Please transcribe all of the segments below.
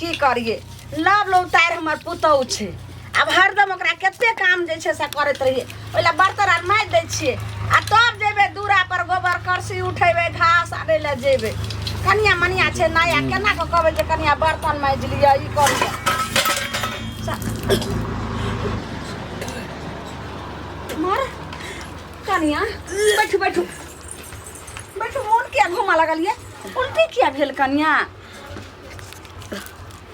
की करिए love love तार हमर पुतहु छै। आब हरदम ओकरा कते काम जे छै से करैत रहियै, ओहि लए बर्तन आर माजि दै छियै आ तब जेबै दूरा पर गोबर करसी उठेबै, घास आनै लए जेबै। कनिया मनिया छै नया, केना कऽ कहबै जे कनिया बर्तन माजि लिअ, ई कऽ लिअ। मर कनिया, बैठू बैठू बैठू। मोन किया घुमा लगलियै? उल्टी किया भेल कनिया?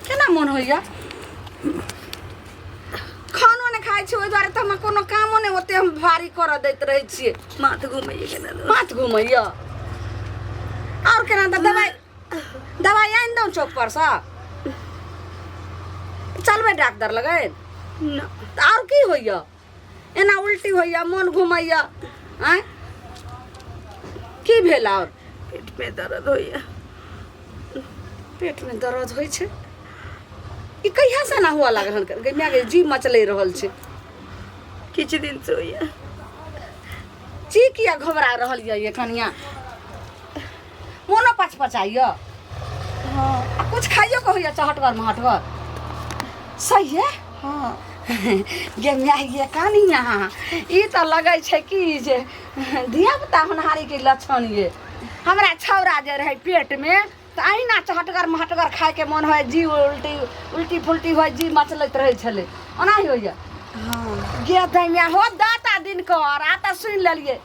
केना मोन होइया? खानो नहि खाइ छी, ओहि दुआरे तऽ हमरा कोनो कामो नहि ओते हम भारी करऽ दैत रहै छियै। माथ घुमैया केना दन। माथ घुमैया आओर केना? तऽ दवाइ दवाइ आनि दौ चौक परसँ? चलबै डॉक्टर लगै? ना। तऽ आओर की होइया? एना उल्टी होइया, मोन घुमैया, आँय की भेल आओर? पेट में दर्द होइया। पेट में दर्द होइ छै? ई कहिया से एना हुआ लागल हन? गे माय गे, जी मचलै रहल छै। किछु दिन से होइया। जी किया घबरा रहल यऽ ये कनिया? मोनो पच पचाइया? हाँ। आ कुछ खाइयो के होइया चहटगर महटगर? सही है? हाँ। गे माय गे कनिया, ई तऽ लगै छै कि जे धियापुता होनहारी के लक्षण ये। हमरा छौड़ा जे रहै पेट में तऽ अहिना चहटगर महटगर खाइके मोन होइ, जी उल्टी उल्टी फुल्टी होइ, जी मचलैत रहै छलै। ओनाही होइया? हाँ। गे दैया हो दाता दिन कर आ तऽ सुनि लेलियै।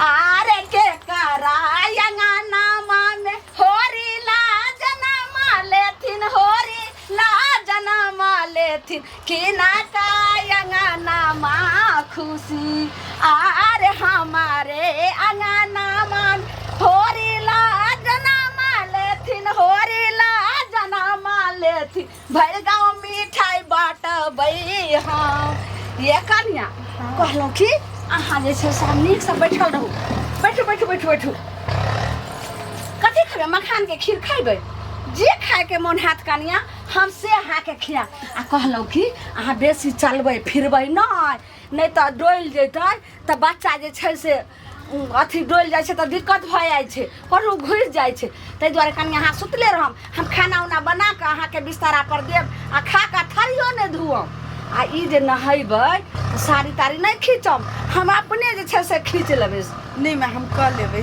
आरे के कराय अंगनामा में होरी ला जनमा लेथिन, होरी ला जनमा लेथिन कि ना काय अंगनामा खुशी। आरे हमारे अंगनामा होरी ला जनमा लेथिन, होरी ला जनमा लेथिन, भरि गाँव मिठाई बाँटबै हम। ये कनिया, कहलहुँ कि अहाँ जे छै से नीकसँ बैठल रहू। बैठू बैठू बैठू बैठू। कथी खेबै? मखानके खीर खैबै? जे खायके मोन हैत कनिया, हम से अहाँके खिया। आ कहलहुँ कि अहाँ बेसी चलबै फिरबै नहि, नहि तऽ डोलि जेतै तऽ बच्चा जे छै से अथी डोलि जाइ छै तऽ दिक्कत भऽ जाइ छै, कतहु घुसि जाइ छै। ताहि दुआरे कनि अहाँ सुतले रहब, हम खाना उना बना कऽ अहाँके बिस्तारापर देब आ खा कऽ थारियो नहि धोअब। आ ई जे नहेबै तऽ साड़ी ताड़ी नहि खींचब, हम अपने जे छै से खींच लेबै। नहि माय, हम कऽ लेबै।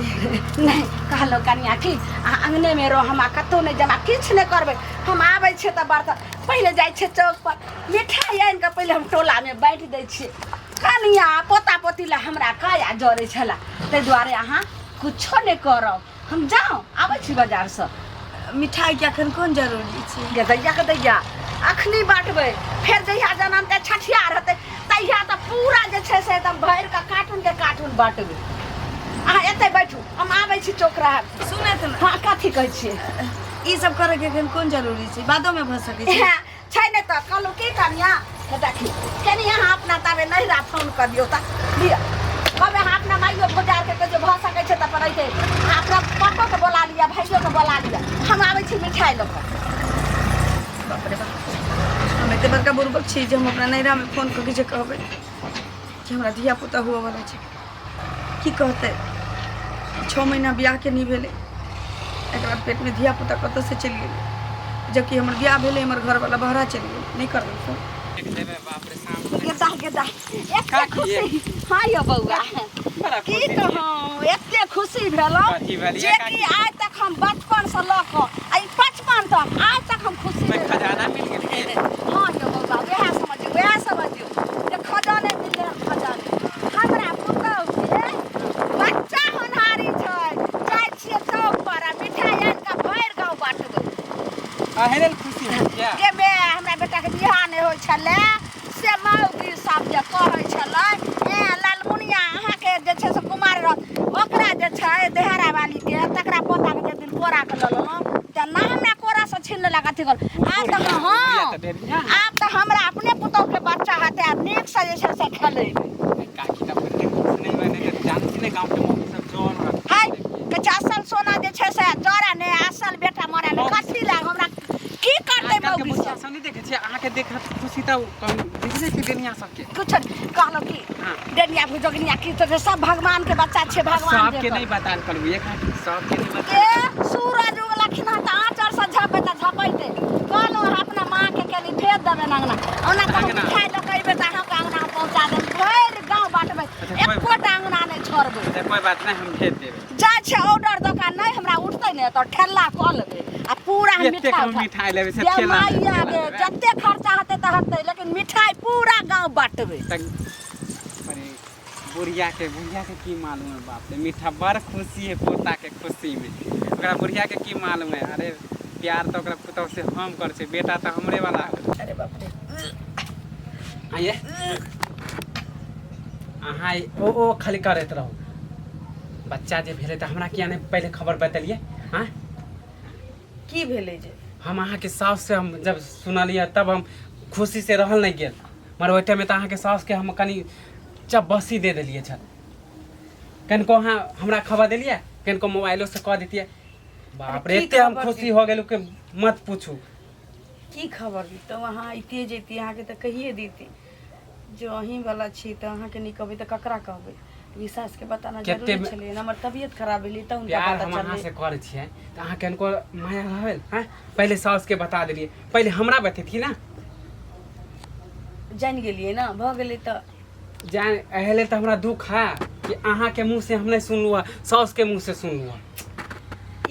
नहि, कहलहुँ कनिया कि अहाँ अङ्गनेमे रहब, हमरा कतहु नहि जायब आ किछु नहि करबै। हम आबै छियै तऽ बर्तन पहिले जाइ छियै चौकपर, मिठाइ आनि कऽ पहिले हम टोलामे बाँटि दै छियै। कनिया पोता पोती लए हमरा काया जरै छलै, ताहि दुआरे अहाँ कुछो नहि करब। हम जाउ, आबै छी बाजारसँ। मिठाइके एखन कोन जरूरी छै? गे दैया के दैया, अखनी बाँटबै, फेर जहिया जनमतै, छठिया रहतै, तहिया तऽ पूरा जे छै से एकदम भरि कऽ कार्टून के कार्टून बाँटबै। अहाँ एतै बैठू, हम आबै छी चौक रहब। सुनत ने? हँ, कथी कहै छियै? ई सब करैके एखन कोन जरूरी छै? बादोमे भऽ सकै छै। हँ, छै नहि तऽ कहलहुँ की कनिया, हे देखी कनि अहाँ अपना ताबे नहिरा फोन कऽ दियौ तऽ लिअ। कहबै अहाँ अपना माइयो भौजारके कहियौ, भऽ सकै छै तऽ अपन अइतै। अहाँ अपना पप्पोके बोला लिअ, भाइयोके बोला लिअ, हम आबै छी मिठाइ लऽ कऽ। बाप रे बाप, हम एते बड़का बुड़बक छी जे हम अपना नैहरामे फोन कऽ के जे कहबै कि हमरा धिया पुता हुअवला छै? की कहतै? 6 महीना बियाहके नहि भेलै, एकरा पेटमे धिया पुता कतऽसँ चलि गेलै? जबकि हमर बियाह भेलै, हमर घरवला बहरा चलि गेलै। नहि करबै फोन। गेदा गेदा, एते खुशी। हाँ यौ बौआ, की कहूँ, एते खुशी भेलहुँ कथी भेल जे काकी? कि आइ तक हम बचपन से लऽ कऽ आ ई 55 तक आइ तक हम खुशी नहि खजाना मिल गेल। हाँ यौ बौआ, वएह समझियौ, वएह समझियौ जे खजाने मिललै हन, खजाने। हमरा पुतहु के बच्चा होनहारी छै। जाइ छियै चौक पर आ मिठाइ आनि कऽ भरि गाँव बाँटबै। अहे लेल खुशी होइ छियै? गे बे, हमरा बेटाके बियाह नहि होइ छलै से मौगी सब जे कहै छलै, ए लालमुनिया अहाँके जे छै से कुमार रहत, ओकरा जे छै देहरा वालीके तकरा पोताके जे दिन कोरा के लऽ लेलहुँ तऽ ना हमरा कोरासँ छीन लेलक अथी कर। आब तऽ हँ, आब तऽ हमरा अपने पुतहुके बच्चा हेतै आ नीकसँ जे छै से खेलेबै। काकी तऽ अपन खुश नहि बने तऽ जानै छी ने, गाँवके मौगी सब जर है के असल सोना जे छै से जरा ने, असल बेटा मरे ने, कथी लए हमरा की करतै आजकल के मौगी बच्चा सब? सब नहि देखै छियै अहाँके देखत खुशी तऽ कम देखै छियै दुनिया सबके। कुछ कहलहुँ कि हाँ। डेनिया भुजगनिया की तऽ सब भगवान के बच्चा छै, भगवान सबके देकर। नहि बतायल करू ये काकी, सबके नहि बतायल। ए सूरज उगलखिन हँ तऽ आँचर से झपै तऽ झपैते। कहलहुँ अहाँ ओना तऽ हम अहाँके ना? मिठाइ लऽ कऽ अयबै तऽ अहाँके अङ्गना पहुँचा देब भरि गाँव बाँटबै अच्छा, कोइ- एकोटा अङ्गना नहि छोड़बै अच्छा कोइ बात नहि हम भेज देबै जाइ छै ऑर्डर दोकान नहि हमरा उठतै ने तऽ ठेला कऽ लेबै आ पूरा हम एतेक मिठाइ हम उठा- मिठाइ लेबै से ये ठेला माइया ठेला गे लेबै। जते खर्चा हेतै तऽ हेतै लेकिन मिठाइ पूरा गाँव बाँटबै तऽ अरे बुढ़िया के की मालूम है बाप रे मीठा बड़ खुशी है पोता के खुशी में ओकरा बुढ़िया के की मालूम है अरे प्यार तऽ ओकरा पुतहु से हम करै छियै बेटा तऽ हमरे वाला है अरे बाप रे आइए अहाँ ओ खाली करैत रहू बच्चा जे भेलै तऽ हमरा किया नहि पहिले खबर बतेलियै आँय की भेलै जे हम अहाँके साउस से हम जब सुनलियै तब हम खुशी से रहल नहि गेल मगर ओहि टाइममे तऽ अहाँके साउसके हम कनि चपबसी दे देलियै छल कनिको अहाँ हमरा खबर देलियै कनिको मोबाइलो से कऽ दैतियै बाप रे की एते हम खबर खुशी हो गेलहुँ कि मत पूछू की खबर दितहुँ अहाँ अइते जैती अहाँके तऽ कहिए दैती जो अहीं वाला छी तऽ अहाँके नहि कहबै तऽ ककरा कहबै ई सासके बताना कते जरूरी छलै हमर तबियत खराब भेलै तऽ हुनका प्यार पता हम अहाँ चललै से करै छियै तऽ अहाँ कनिको माया रहल हँ पहिले साउसके बता देलियै पहिले हमरा बतेथिन ने जानि गेलियै ने भऽ गेलै तऽ जान एहि लेल तऽ हमरा दुख है कि अहाँके मुँह से हम नहि सुनलहुँ हँ साउसके मुँह से सुनलहुँ हँ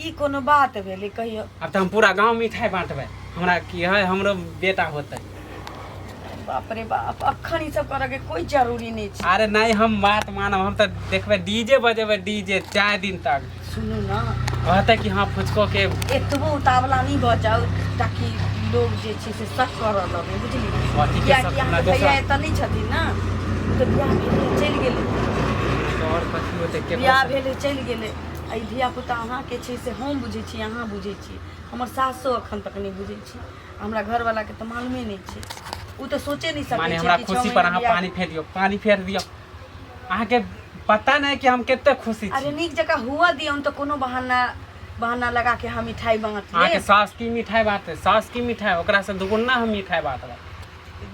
ई कोनो बात भेलै कहियो आब तऽ हम पूरा गाँव मिठाइ बाँटबै हमरा की है हमरो बेटा होतै बाप रे बाप अखन ई सब करऽ के कोई जरूरी नहि छै अरे नहि हम बात मानब हम तऽ देखबै डीजे बजेबै डीजे 4 दिन तक सुनू ने कहतै कि हँ फुचको के एतबो उतावला नहि भऽ जाउ ताकि लोग जे छै से शक करऽ लगै बुझलियै कथी के कियाकि शक? अहाँके हमरा भैया दोसरा- एतऽ नहि छथिन ने ओ तऽ बियाह भेलै चलि गेलै आओर कथी होतै केकरो बियाह से- भेलै चलि गेलै आ ई धिया पुता अहाँके छै से हम बुझै छी अहाँ बुझै छी हमर सासो अखन तक नहि बुझै छी हमरा घरवालाके तऽ मालूमे नहि छै ओ तऽ सोचे नहि सकै माने छै हमरा कि छओ खुशी पर महीना अहाँ बियाह पानी फेर दियौ पानी फेर दियौ अहाँके पता नहि कि हम कते खुशी अरे छी नीक जकाँ हुआ दियौन तऽ कोनो बहाना बहाना लगा के हम मिठाई बाँट अहाँके लेब सास की मिठाई बाँटतै सास की मिठाई ओकरा से दुगुना हम मिठाई बाँटबै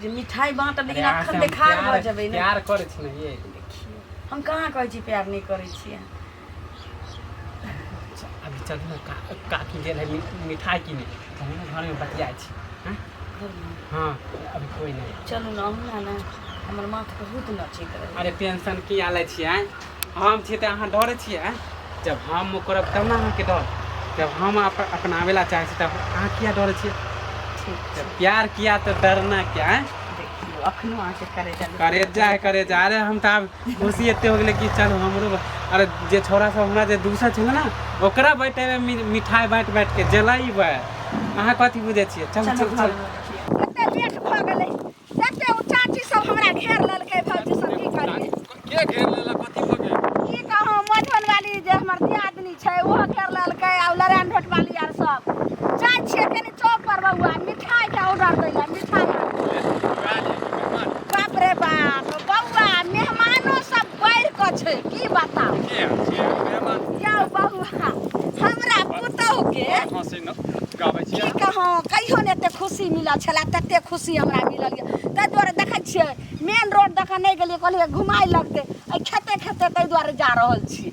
जे मिठाई बाँटब अरे लेकिन अहाँ से अखन हम देखार भऽ प्यार जेबै ने प्यार करै छी ने ये देखियौ हम कहाँ कहै छी प्यार नहि करै छियै अच्छा, अभी चलू ने काकी गेल है मिठाई किने तऽ हम घरमे बतियाइ छी हँ हाँ अभी कोइ नहि चलू ने अहुना ने हमर माथ बहुत नचैत रहै अरे टेंशन किया लै छियै आँय? हम छियै तऽ अहाँ डरै छियै आँय? जब हम करब तब ने अहाँके डर जब हम अपनाबै ला चाहै छी तब अहाँ किया डरै छियै ठीक छै जब प्यार किया तऽ डरना क्या आँय? देखियौ अखनो अहाँके करेजा करेजा है करेजा अरे हम तऽ आब खुशी एते हो गेलै कि चल हमरो अरे जे छोरा सब हमरा जे दूसर छलै ने ओकरा बटेबै मिठाई बाँटि बाँटि के जलेबै अहाँ कथी बुझै छियै चल चलू चल चल घरमे कते लेट भऽ गेलै कते ओ चाची सब हमरा घेर लेलकै भौजी सब की करियै के घेर लेलक कथी भऽ गेल की कहूँ मधुबन वाली जे हमर दियादनी छै ओहो घेर लेलकै आ नारायण ढोट वाली आर सब जाइ छियै कनि चौक पर बौआ मिठाई के ऑर्डर दै लए मिठाई बाप रे बाप बौआ मेहमानो सब बढ़ि कऽ छै की बताउ के छियै मेहमान यौ बौआ हमरा पुतहु के हँसी न गाबै की छियै कहूँ कहियो ने एते खुशी मिलल छलै तते खुशी हमरा मिलल यऽ ताहि दुआरे देखै छियै मेन रोड दऽ कऽ नहि गेलियै कहलियै घुमाय लगतै एहि खेते खेते ताहि दुआरे जा रहल छी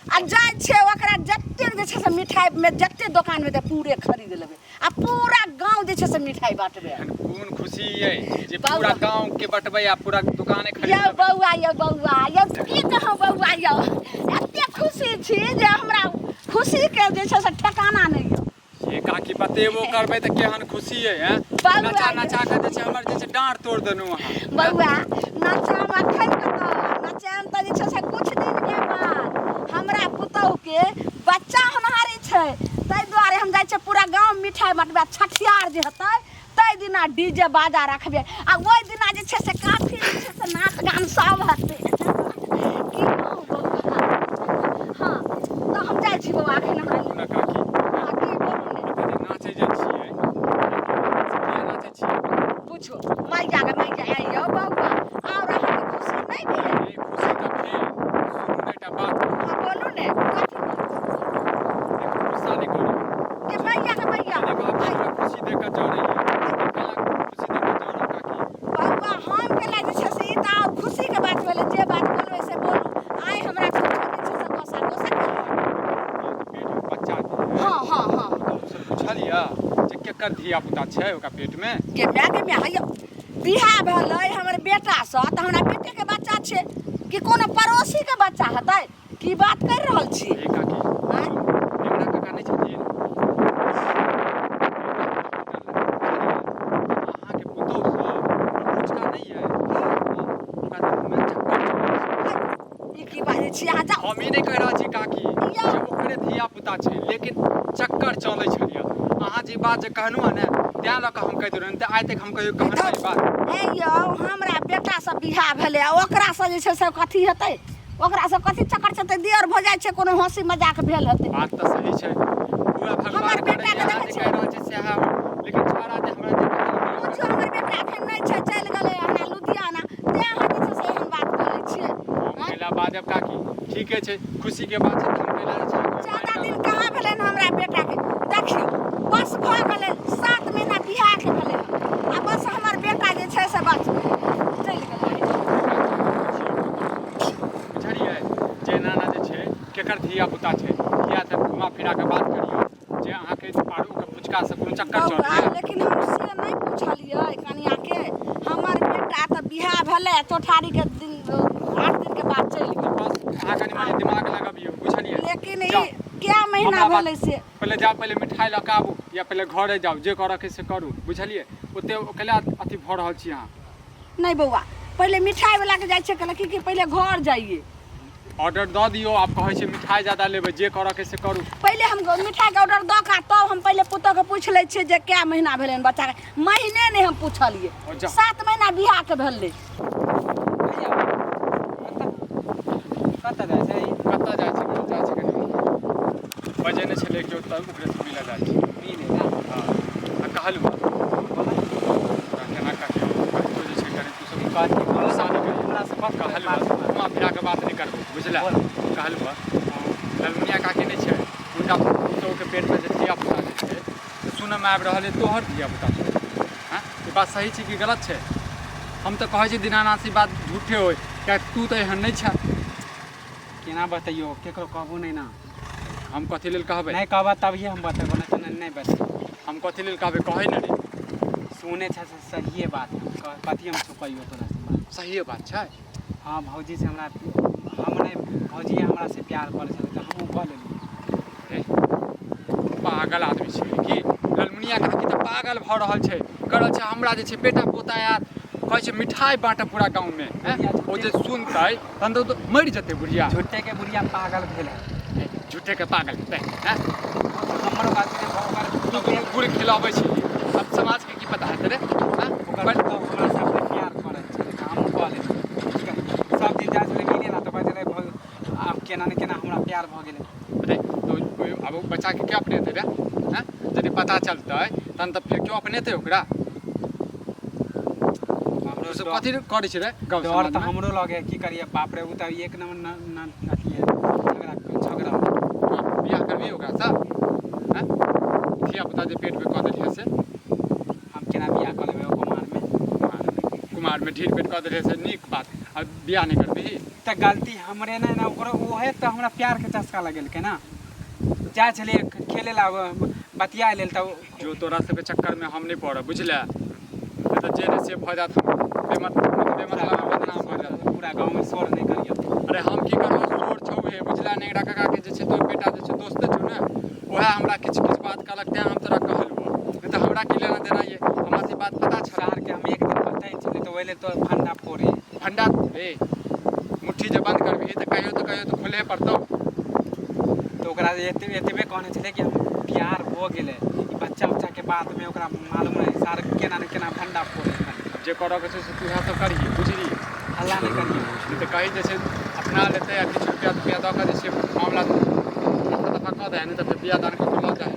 आ जाइ छियै ओकरा जतेक जे छै से मिठाइमे जतेक दोकानमे तऽ पूरे खरीद लेबै आ पूरा गाँव जे छै से मिठाइ बाँटबै एहन कोन खुशी ये जे बौआ। पूरा गांव के बटबै आ पूरा दुकाने खरीद यौ लेबै बौआ यौ बौआ यौ की कहूँ बौआ यौ एते खुशी छी जे हमरा खुशीके जे छै से ठेकाना नहि यऽ ये काकी बतेबो करबै तऽ केहन खुशी ये हैं बौआ नचा ये। नचा के जे छै हमर जे छै डाँड़ तोड़ देलहुँ अहाँ बौआ नचाम अखन कतऽ नचाम तऽ जे छै से कुछ दिनके बाद हमरा पुतहुके बच्चा होनहारी छै ताहि दुआरे हम जाइ छियै पूरा गाँव मिठाइ बँटबै आ छठियार जे हेतै ताहि दिना डीजे बाजा रखबै आ ओहि दिना जे छै से काफी जे छै से नाच गान सब हेतै की कहू बौआ हँ तऽ हम जाइ छी बौआ एखन हमरा रुकू ने काकी हँ, की बोलू ने जे नाचै जे छियै से किया नाचै छियै पूछो मैया गे मैया आइयो बौआ आओर अहाँके खुशी नहि भेल ए खुशी तऽ भेल सुनू ने एकटा बात हँ बोलू ने कथी देखू गुस्सा नहि करू के मैया गे मैया देखो हमरा खुशी देख कऽ जरैए केला खुशी देख कऽ जरब काकी बौआ हम केला जे छै से ई तऽ आब खुशीके बात भेलै जे बात बोलबै से बोलू आइ हमरा कुछो जे छै से गोसा गोसा केलहुँ पेट मे बच्चा के हँ हँ हँ से पुछलियै जे केकर केकर धिया पुता छै ओकरा पेट में? के माय के माय हैया बियाह भेलै हमर बेटासँ तऽ हमरा बेटेके बच्चा छै कि कोनो पड़ोसीके बच्चा हेतै? की बात कर रहल छी? हे काकी, आँय? नेंगरा काका नहि छथिन? अहाँके पुतोहु सब पुचका नहि यऽ, ओकरा देखू मे चक्कर चलै छै। ई की बाजै छी अहाँ? जाउ। हम ई नहि कहि रहल छी काकी जे ओकरे धिया पुता छै, लेकिन चक्कर चलै छलियै। अहाँ जे बात जे कहलहुँ हँ ने, तेँ लऽ कऽ हम कहि देलहुँ, नहि तऽ आइ तक हम कहियो कहलहुँ ई बात? हे यौ, हमरा बेटासँ बियाह भेलै आ ओकरासँ जे छै से कथी हेतै? ओकरासँ कथी चक्कर चलतै? दियर भऽ जाइ छै, कोनो हँसी मजाक भेल हेतै। बात तऽ सही छै, पूरा भगवान हमर करे बेटाके अहाँ देखै जे छियै। कहि रहल छी सएह हो, लेकिन छोड़ा जे हमरा जे कहलक बुझियौ हमर बेटा एखन नहि छै, चलि गेलै हमरा लुधियाना, तेँ अहाँ जे छै से एहन बात करै छियै। हम कैला बाजब काकी? ठीके छै, खुशीके बात छै तऽ हम कैला जे छै ज्यादा दिन कहाँ भेलै हन हमरा बेटाके? देखियौ, बस भऽ गेलै 7 महीना बियाहके भेलै हन आ बस हमर बेटा जे छै से बस चलि गेलै। बुझलियै जेना ने जे छै केकर धिया पुता छै, किया तऽ घुमा फिरा कऽ बात करियौ जे अहाँके आरो ओकर पुचकासँ कोनो चक्कर बौआ, चलैए। लेकिन हम से नहि पुछलियै कनिआँके। हमर बेटा तऽ बियाह भेलै आ चौठारीके दिन 8 दिनके बाद चलि गेल। बस अहाँ कनि मनि दिमाग लगबियौ, बुझलियै? लेकिन ई जाउ। कए महीना हमरा बात- भेलै से पहिले जाउ, पहिले मिठाइ लऽ कऽ आबू या पहिले घरे जाउ, जे करऽके से करू, बुझलियै? ओते कैला अथी भऽ रहल छी अहाँ? नहि बौआ, पहिले मिठाई वाला के जाइ छियै, कहलक कि पहिले घर जाइए। ऑर्डर दऽ दियौ, आब कहै छै मिठाइ ज्यादा लेबै, जे करऽके से करू। पहिले हम मिठाइके ऑर्डर दऽ कऽ तब हम पहिले पुतोहके पूछि लै छियै जे कए महीना भेलै हन बच्चाके। महीने नहि हम पुछलियै, ओ जा। 7 महीना बियाहके भेलै। भैया, कतऽ जाइ छै? कतऽ जाइ छै? कतऽ जाइ छै? कनि बजेने छलै केओ तऽ ओकरेसँ मिलऽ जाइ छै। मिले ना? हँ, आ कहलहुँ ओकरा केना कहियौ, कहितो जे छै कनि तू सब कथी बोल? गुस्सा नहि करियौ। हमरा से बात कहलहुँ, घुमा फिरा कऽ बात नहि करबो, बुझले? बोल। कहलहुँ, ललमुनिया काकी नहि छै, हुनका पुतोहुके पेटमे जे धिया पुता जे छै से सुनऽमे आबि रहल अइ तोहर धिया पुता छौ। हँ, ई बात सही छै कि गलत छै? हम तऽ कहै छी दीनानाथ ई बात झूठे होइ, किएक तू तऽ एहन नहि छह। केना बतैयौ? केकरो कहबो नहि ना? हम कथी लेल कहबै? नहि कहबा तभिए हम बतेबो, नहि तऽ नहि बतेबो। हम कथी लेल कहबै? कहै ने रे। सुने छै से सहिए बात है। कथी हम छुपैयो तोरा से बात? सहिए बात छै। हाँ, भौजी से हमरा, हम नहि, भौजिए हमरा से प्यार करै छलै तऽ हमहूँ कऽ लेलियै। रे पागल आदमी छै की? ललमुनिया काकी तऽ पागल भऽ रहल छै, कह रहल छै हमरा जे छै बेटा पोता आयत, कहै छै मिठाइ बाँटब पूरा गाँवमे। हैं, ओ जे सुनतै तहन तऽ ओ तऽ मरि जेतै बुढ़िया। झूठे के बुढ़िया पागल भेल है। झूठे के पागल हेतै? हैं, हमरो बात छै ओकर तू दुनू गुड़ खिलाबै छी, अब समाजके की पता हेतै रे? हैं? ओकर पुतहु हमरा से अपने प्यार करै छलै तऽ हमहूँ कऽ लेलियै। की करियै, सब दिन जाइ छलै मिले ला तऽ कहै छलै आब केना ने केना हमरा प्यार भऽ गेलै। अरे तो कोइ आब ओ बच्चाके के अपनेतै रे? हैं, यदि पता चलतै तहन तऽ फेर केओ अपनेतै ओकरा? हमरो तू सब डर- कथी करै छी रे गाँव डर तऽ समाजमे? हमरो लगे, की करियै? बाप रे, ओ तऽ एक नम्बर न न अथी है, झगड़ा झगड़ा। बियाह करबिही ओकरासँ? हैं, धिया पुता जे पेटमे कऽ देलियै से? हम केना बियाह कऽ लेबै ओ कुमारमे? कुमारमे ढीर पेट कऽ देलियै से नीक बात, आ बियाह नहि करबिही? तऽ गलती हमरे नहि ने, ओकरो। ओहे तऽ हमरा प्यारके चस्का लगेलकै ने। जाइ छलियै खेले ला, बतियाए लेल तऽ जो, तोरा सबके चक्करमे हम नहि पड़ब, बुझले? नहि तऽ जे नहि से भऽ जायत, हम बेमतलब बदनाम भऽ जायत। पूरा गाँवमे शोर नहि करियौ। अरे हम की करबो शोर? छौ हे, बुझले? नेंगरा काकाके जे छै तोहर बेटा जे छै, दोस्ते छौ ने, उएह हमरा किछु किछु बात कहलक, तेँ हम तोरा कहलहुँ, नहि तऽ हमरा की लेना देना ये? हमरा तऽ ई बात पता छल। सारके हम एक दिन बतै छलियै तऽ ओहि लेल तोर फंडा फोड़े। फंडा रे, मुट्ठी जे बंद करबिही तऽ कहियो तऽ कहियो तऽ खोलहे पड़तौ। तऽ ओकरा एतबे कहने छलै कि हम प्यार हो गेलै। ई बच्चा उच्चाके बातमे ओकरा मालूम नहि, सार केना ने केना फंडा फोड़े। आब जे करऽके छै से तू इएह सब करही, बुझली? हल्ला नहि करियै। नहि तऽ कही जे छै अपना लेतै आ किछु रुपया तुपया दऽ कऽ जे छै मामला रफा दफा कऽ दे, नहि तऽ फेर बियाह दान कऽ कऽ लऽ जाए,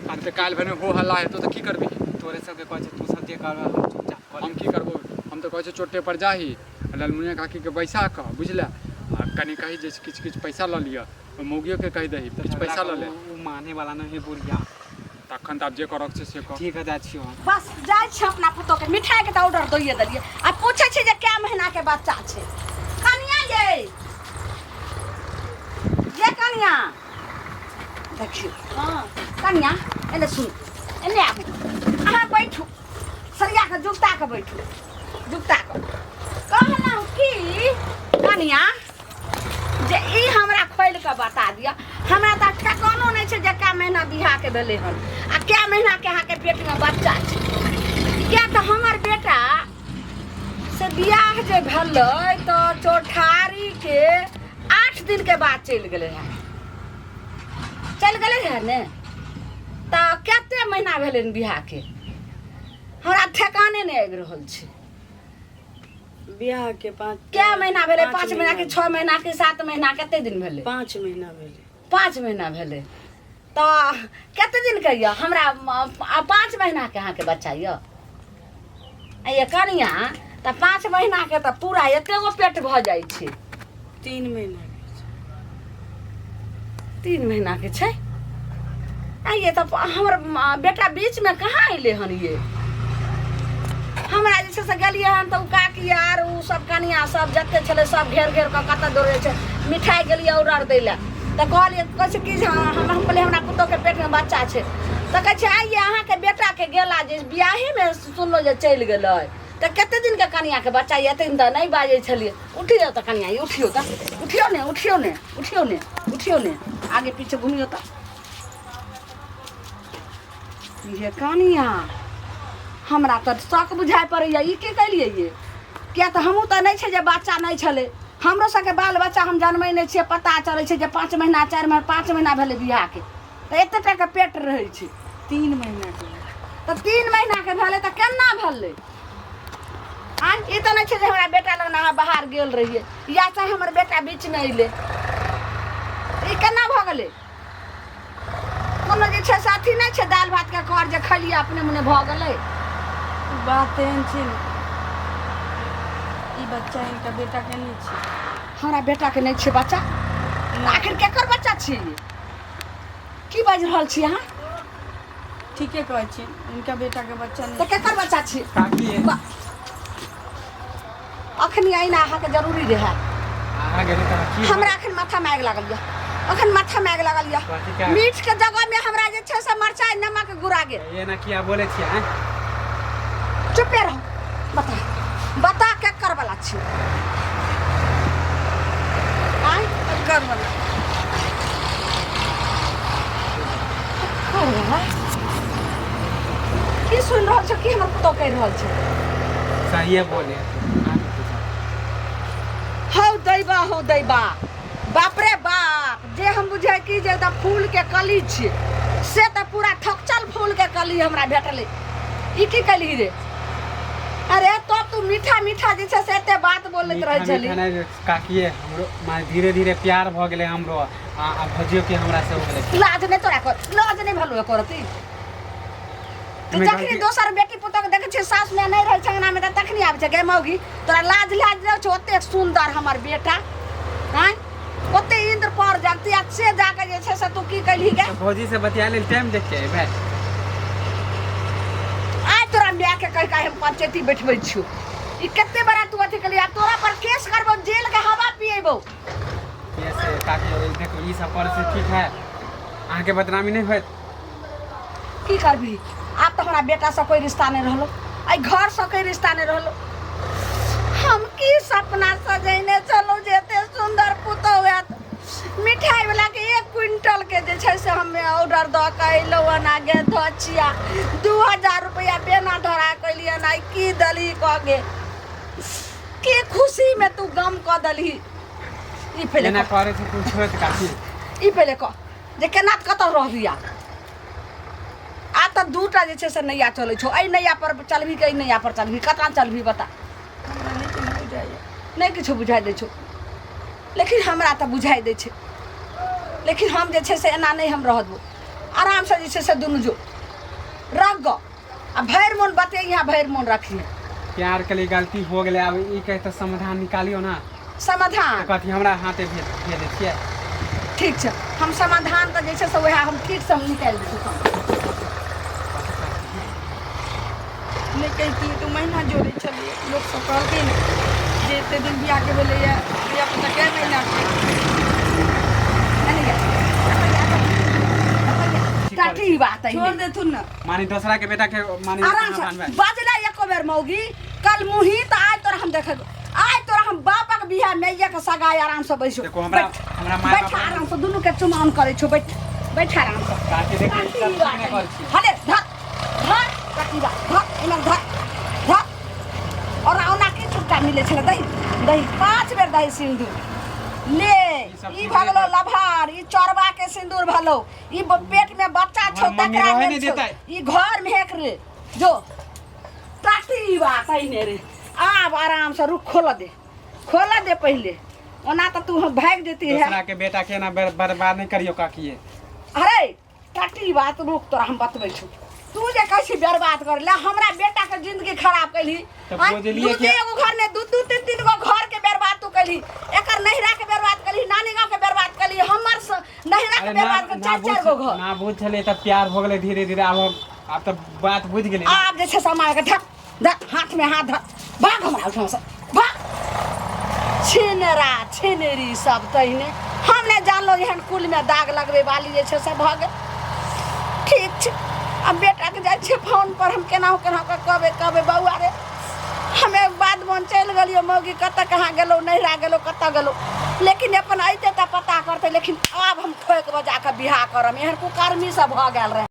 आ नहि तऽ काल्हि भने हो हल्ला हेतौ तऽ की करबिही? तोरे सबके कहै छै, तू सब जे करबह हम चुपचाप कऽ हम की करबो? हम तऽ कहै छियौ चोटे पर जाही आ ललमुनिया काकीके बैसा कऽ, बुझले, आ कनि कही जे किछु किछु पैसा लऽ लिअ। ओहि मौगियोके कहि दही किछु पैसा लऽ ले। ओ माने वाला नहि है बुढ़िया। तखन तऽ आब जे करक छै से कर। ठीक है, जाइ छियौ हम। बस जाइ छी अपना पुतोहके मिठाइके तऽ ऑर्डर दैए देलियै आ पूछै छी जे कए महीनाके बच्चा छै। कनिया ये, ये कनिया, देखियौ। हाँ। कनिया, एने सुन। एने आबू अहाँ बैठू सरिया के जुगता के बैठू जुगता के कहलहुँ कि कनिया जे ई हमरा खोलि कऽ बता दिअ हमरा तऽ ठेकानो नहि छै जे कै महीना बियाहके भेलै हन आ कै महीनाके अहाँके पेटमे बच्चा छै किया तऽ हमर बेटा से बियाह जे भेलै तऽ चौठारीके 8 दिनके बाद चलि गेलै हँ चलि गेलै हँ ने तऽ कते महीना भेलै हन बियाहके हमरा ठेकाने नहि आबि रहल छै बियाह के पाँच कै महीना भेलै 5 महीना के 6 महीना के 7 महीना कते दिन भेलै 5 महीना भेलै 5 महीना भेलै तऽ कते दिन के यऽ हमरा 5 महीना के अहाँके बच्चा यऽ आ ये कनिया तऽ 5 महीना के तऽ पूरा एते गो पेट भऽ जाइ छै 3 महीना के छै। 3 महीना के छै आ ये तऽ हमर बेटा बीच में कहाँ अयलै हन ये हमरा जे छै से गेलियै हन तऽ ओ काकी आर ओ सब कनिया सब जते छलै सब घेर घेर कऽ कतऽ दौड़ै छै मिठाइ गेलियै ऑर्डर दै लए तऽ कहलियै कहै छै कि जे हम कहलियै हमरा पुतोहके पेटमे बच्चा छै तऽ कहै छै आइये अहाँके बेटाके गेला जे बियाहेमे सुनलहुँ जे चलि गेलै तऽ कते दिनके कनियाके बच्चा यऽ एते दिन तऽ नहि बाजै छलियै उठियौ तऽ कनिया उठियौ तऽ उठियौ ने उठियौ ने उठियौ ने उठियौ ने आगे पीछे घुमियौ तऽ ये कनिया हमरा तऽ शक बुझाइ पड़ैए ई की केलियै ये किया तऽ हमहूँ तऽ नहि छै जे बच्चा नहि छलै हमरो सबके बाल बच्चा हम जनमै नहि छियै पता चलै छै जे 5 महीना 4 महीना 5 महीना भेलै बियाहके तऽ एते टाके पेट रहै छै 3 महीना के तऽ 3 महीना के भेलै तऽ केना भेलै आँय ई तऽ नहि छै जे हमरा बेटा लग अहाँ बाहर गेल रहियै या चाहे हमर बेटा बीचमे अयलै ई केना भऽ गेलै कोनो जे छै से अथी नहि छै दालि भातके कर जे खलियै अपने मने भऽ गेलै बात एहन छै ने ई बच्चा इनका बेटा के नहि छै हमरा बेटाके नहि छै बच्चा आखिर केकर बच्चा छियै ई? की बाजि रहल छी अहाँ ठीके कहै छी इनका बेटा के बच्चा तऽ नहि केकर बच्चा छी काकी अखनी अइना अहाँके जरूरी रहै अहाँ गेली तऽ की हमरा अखन माथामे आगि लागल यऽ अखन माथामे आगि लागल यऽ कथी का मीठ के जगह में हमरा जे छै से मरचाइ नमक गुरा गेल एना किया बोलै छियै आँय? चुपे रहो बता बता केकर वाला छी आँय कर वाला केकर वाला की सुनि रहल छौ की हमर पुतोह कहि रहल छै सहिए बोले अहाँके पूछब। हौ दैबा हौ दैबा बाप रे बाप जे हम बुझे कि जे तऽ फूल के कली छियै से तऽ पूरा ठकचल फूल के कली हमरा भेटलै ई की कली रे अरे तब तू मीठा मीठा जे छै से एते बात बोलैत रहै मीठा छली मीठा नहि काकिए हमरो माने धीरे धीरे प्यार भऽ गेलै हमरो आ आ भौजियो के हमरा से हो गेलै लाज नहि तोरा कर लाज नहि भेलौ एको रत्ती तू एहिमे जखनी गलती- दोसर बेटी पुतोह के देखै छियै सास में नहि रहै छै अंगना में तऽ तखनी आबै छै गे मौगी तोरा लाज लाज नहि छौ ओतेक सुन्दर हमर बेटा आँय ओते इंद्र पर जगती आ से जाके जे छै से तू की कैलही गे तऽ भौजी से बतिया लेल टाइम देख के अयबै आइ तोरा माय के कहि कहि हम पंचायती बैठबै छियौ ई कते बड़ा तू अथी केलही आ तोरा पर केस करबौ जेल के हवा पिएबौ केस काकी देखो ई सब करे से ठीक है अहाँके बदनामी नहि होयत की करबही आब तऽ हमरा बेटासँ कोइ रिश्ता नहि रहलो एहि घरसँ कोइ रिश्ता नहि रहलो हम की सपना सजेने छलहुँ जे एते सुन्दर पुतहु हैत मिठाई वाला के 1 क्विंटल के जे छै से हम ऑर्डर दऽ के अयलहुँ हन आ गे धचिया 2000 रुपैआ बेना धरा कऽ एलियन आइ की दलही कऽ गे की खुशीमे तू गम कऽ दलही ई पहिले एना कह करे से कुछ होयत काकी ई पहिले कह जे केना कतऽ रहबी आब आब तऽ दूटा जे छै से नैया चलै छौ एहि नैया पर चलबही कि एहि नैया पर चलबही कतना चलबही बता हमरा नहि कोनो बुझाइए नहि किछो बुझाइ दै छौ लेकिन हमरा तऽ बुझाइ दै छै लेकिन हम जे छै से एना नहि हम रह देबो आरामसँ जे छै से दुनू जो रख गऽ आ भरि मोन बतिया भरि मोन रखिहे प्यार के लिए गलती हो गेलै आब ई कहि तऽ समाधान निकालियौ ने समाधान तऽ कथी हमरा हाथे भेज भेजै छियै ठीक छै हम समाधान तऽ जे छै से उएह हम ठीकसँ हम निकालि दै छी नहि कहितियै तऽ महीना जोड़ै छलियै लोकसभ कहलकै ने जे एते दिन बियाहके भेलैए धियापुता कए महीनाके एने जा। छी करै टटी बात है छोड़ देथुन ना। मानी दोसरा के बेटा के मानी आराम कहाँ से बान्हबै? बजला एको बेर मौगी कल मुही तऽ आइ तोरा हम देखे, आइ तोरा हम बापक बियाह मैया के सगाई आराम से बैसो। देखो, हमरा- बैठ, हमरा माय बैठ बाप- आराम से, दुनू के चुमाउन करै छौ, बैठ बैठ आराम से। काकी देखो, टटी सब बात ठीक नहि है। करै छी। हले धर धर टटी बात धर एना धर धर। और ओना की छुट्टा मिलै छलै? दही दही 5 बेर दही सिन्दूर ले। ई सब ई चीज भगलो नहि। लभार, ई चोरबा के सिन्दूर भलो, ई पेट में बच्चा छौ हमर मम्मी तकरा रहै लेल नहि छौ। देतै। ई घर में हेक रे जो टाटी बात है ने रे। आब आराम से रुक, खोल दे, खोल दे पहले, ओना तऽ तू भागि जेती है। दोसरा के बेटा के ना बर्बाद नहीं करियो काकिए। अरे टटी बात, रुक तोरा हम बतबै छौ। तू जे कहै छी बर्बाद कर ले, हमरा बेटा के जिंदगी खराब कैली। तऽ आँय, बुझलियै दू कि- एगो घर ने दू दू तीन तीन गो घर के बर्बाद तू कैली, एकर नहिरा के बर्बाद कैली, नानी गाँव के बर्बाद कैली, हमर नहिरा के अरे ना बर्बाद कर ना चार चार गो बुझ घर। ना बुझ छलै तऽ प्यार हो गेलै धीरे धीरे। आब आब तऽ बात बुझि गेलै। आब जे छै सामान के धक धक हाथ में हाथ धक, भाग हमरा ओहिठाम से भाग। छिनरा छिनरी सब तहिने हम नहि जानलहुँ एहन कुल में दाग लगबै वाली जे छै से भऽ गेल। ठीक छै, आब बेटाके जाइ छियै फोन पर, हम केनाहु केनाहु कऽ कहबै कहबै बौआ रे, हमे बाद मोन चलि गेलियै मौगी कतऽ कहाँ गेलहुँ, नैहरा गेलहुँ, कतऽ गेलहुँ, लेकिन अपन अयतै तऽ पता करतै। लेकिन आब हम ठोकि बजा कऽ बियाह करब, एहन कुकर्मी सब भऽ गेल रहै।